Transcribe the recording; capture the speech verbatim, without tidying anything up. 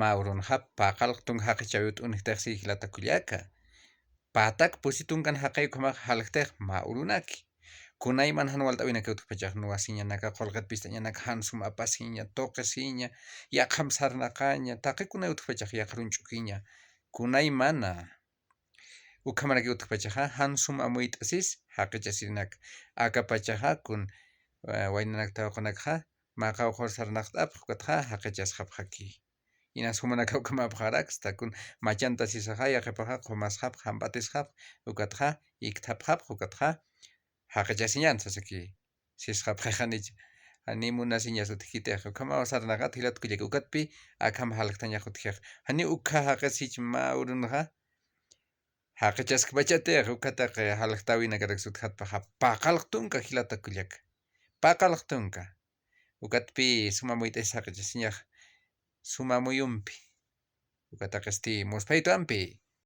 Mä urunxa paqalq tunka jaqichawi ut'unjtix si jilata kullaka. Patak pusi tunkan jaqi ukhamax jalktix mä urunaki. Kunayman jan walt'äwinakï utjpachax nuwasiñanaka, qullqit pist'añanaka jan sum apasiña, tuqisiña, yaqham sarnaqaña, taqi kunay utjpachax yaqha runch'ukiña. Kunaymana ukhamaraki utjpachaxa jan sum amuyt'asis jaqichasirinak. Akapachaxa kun, eh, waynanak tawaqunakxa mä qawqhur sarnaqt'apx ukatxa jaqichasxapxaki. Inas jumanaka ukhamapxaraksta kun machantasisaxa yaqipaxa qumasxapx, jamp'atisxapx, ukatxa ikthapxapx, ukatxa jaqichasiñan sasaki. Sisxapxi janicha. Jani munasiñas utjkitix. Ukhamaw sarnaqat jilat kullaka. Ukatpi akham jalktañax utjix. Jani ukha jaqis jich mä urunxa jaqichaskpachatix, ukataq jalktawinakaraksa utjatpaxa paqalq tunka jilata kullaka. Paqalq tunka. Ukatpi suma amuyt'asis jaqichasiñax suma amuyumpi. Ukataqisti musphaytu ampi.